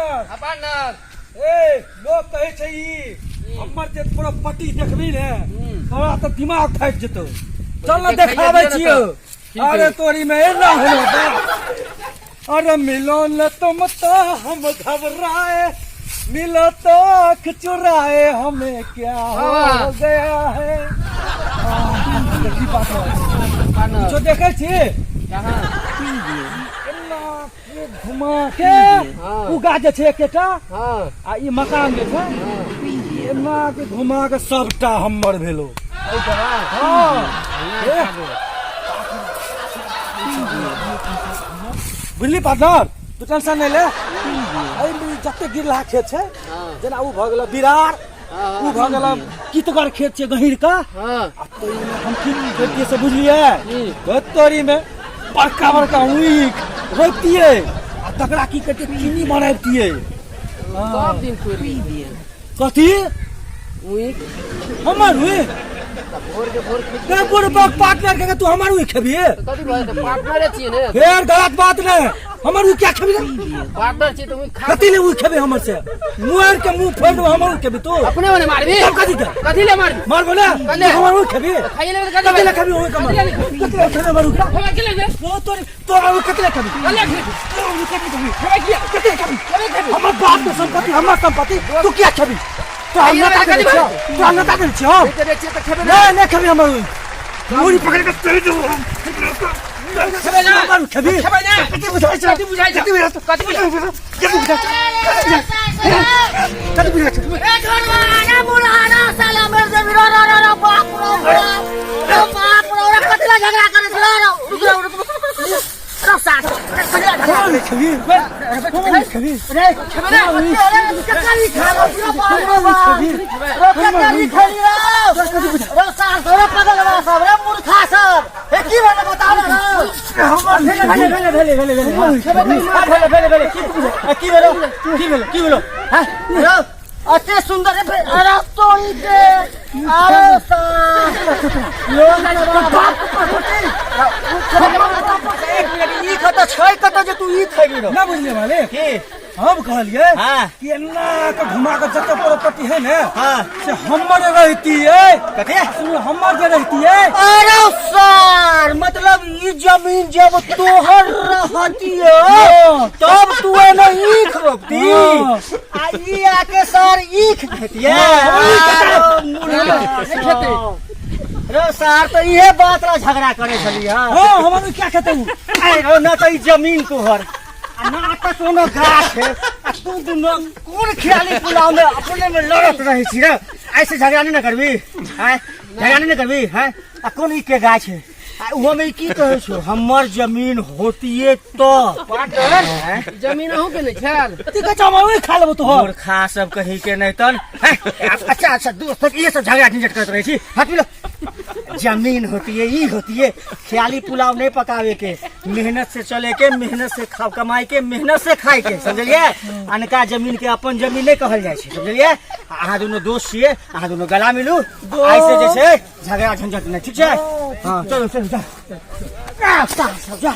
Partner. हाँ partner. ए लोग कहै छै ई हमर जे प्रॉपर्टी देखबी ने तोरा तऽ दिमाग फाटि जेतौ। चल ने देखाइए देखाबै दिअ ने छियौ। तऽ। ठीक अरे है। तोरी में एना होलो बा। अरे मिलो न तुम तो हम घबराए, मिलो तो आँख चुराए, हमें क्या हो वाह। गया है। देखी बात पार्टनर। जो देखै छी कहाँ? एना के घुमा के हाँ। उ गाछ जे छै एकेटा हाँ। आ ई मकान जे छै एना के घुमा के सबटा हमर भेलो। हाँ। ए, बुझली पार्टनर, तू टेंशन नहीं ले। एहिमे जते गिरला खेत छै जेना उ भऽ गेल बिरार, उ भऽ गेल कितगर खेत छै गहीर का। आ तोरीमे हम की करितियै से बुझलियै? तोरीमे बड़का बड़का ऊख रोपितियै आ तकरा की करितियै, चीनी बनबितियै। सब दिन तोड़ि दिए। कथी? ऊख। हमर ऊख? भोर के भोर खींच। के बुढ़बक पार्टनर के तू हमर ऊख खेबही? कथी भऽ जेतै, पार्टनरे छियै ने। फेर गलत बात नहीं, हमर ऊख क्या खेबही? पार्टनर छियै तऽ ऊख खा। कथी ले ऊख खेबही हमर से? मुँह के मुँह फोड़ देबो, हमर ऊख खेबही तू? अपने मने मारबी। तब कथी के? कथी ले मारबी? मारबो ने। कथी? हमर ऊख खेबही? खाइए लेबै तऽ कथी ले खेबही ऊख हमर? कथी ले खेबही हमर ऊख? खेबै की लेबै? ओ तोरी तोरा ऊख कथी ले खेबही? कथी ले खेबही? तोरा ऊख कथी खेबही? खेबै किया? कथी ले खेबही? खेबै खेबही। हमर बाप के संपत्ति, हमर संपत्ति तू क्या खेबही? तोरा खाइए नेता लेबै देने कथी छियौ, तोरा नेता देने छियौ हम। बेचे बेचे तऽ खेबै। नहीं नहीं खेबही हमर ऊख। मुड़ी पकड़ के चल जो खेबै ना। हमर ऊख खेबही? खेबै ना। कथी बुझाइ छै? कथी बुझाइ छै? कथी बुझाइ छै? कथी बुझाइ छै? कथी बुझाइ छै? कथी बुझाइ छै? ए छोड़वाना बुढ़ाना साला मर जेबी रो रो रो रो बाप रो बाप रो बाप रो रे कथी ला झगड़ा करे छी रो रो रुक रो रुक रुक रुक रुक रो सास कथी ला झगड़ा हमर ऊख खेबही? हमर ऊख खेबही? रे खेबै ना। रे ककरी खालो रो बाप रो बाप रो ककरी खाली रो रो सास रो पगल बा सब रे मूर्खा सब हे की भेल बताओ ना रो। भेले भेले भेले भेले भेले भेले भेले भेले की की भेलो की भेलो की भेलो? हैं? रो अते सुंदर रे अरे तोरी के अरे सास लोग एक मिनट, ई कतऽ छै कतऽ जे तू ई खेबी रौ? ना बुझलियै मालिक? की? हम कहलियै हाँ। कि एना के घुमा के जते प्रॉपर्टी है ने हाँ। से हमर रहतियै। कथी? सुन, हमर जे रहतियै। अरे सर, मतलब ई जमीन जब तोहर रहतियै हाँ। तब तू एने ईख रोपती हाँ। आ ई आके सर ईख खेतियै। हाँ, ईख अरे खेतै। रे सर, तऽ इहे बात ला झगड़ा करे छलियै। हाँ, हमर क्या खेतै उ? अरे रौ, ना तऽ ई जमीन तोहर आ ना तऽ कोनो गाछ है आ तू दुनू कोन ख्याली पुलाव में अपने में लड़त रहै छी रे? ऐसे झगड़ा नहीं ना करबी? हैं, झगड़ा नहीं ना करबी? हैं, आ कोन ई के गाछ है आ उहो में ई की कहै छौ, हमर जमीन होतिए तो? पार्टनर, जमीन अहूँ के नहि छल? कथी कहै छौ, हमर खा लेबो तोहर? मूर्खा सब कहीं के नहीं तन। हैं? अच्छा अच्छा दोस्त, ये सब झगड़ा झंझट करत रहै छी, हट मिलो। जमीन होती है, ई होती है, ख्याली पुलाव नहीं पकावे के, मेहनत से चले के, मेहनत से खा कमाई के, मेहनत से खाए के, समझलिए? अनका जमीन के अपन जमीन नहीं कहल जाय छै, समझलिए? अहाँ दुनू दोस्त छियै, अहाँ दुनू गला मिलू, ऐसे जे छै झगड़ा झंझट नहीं, ठीक छै? हाँ चलू चलू, जा जा, जा, जा।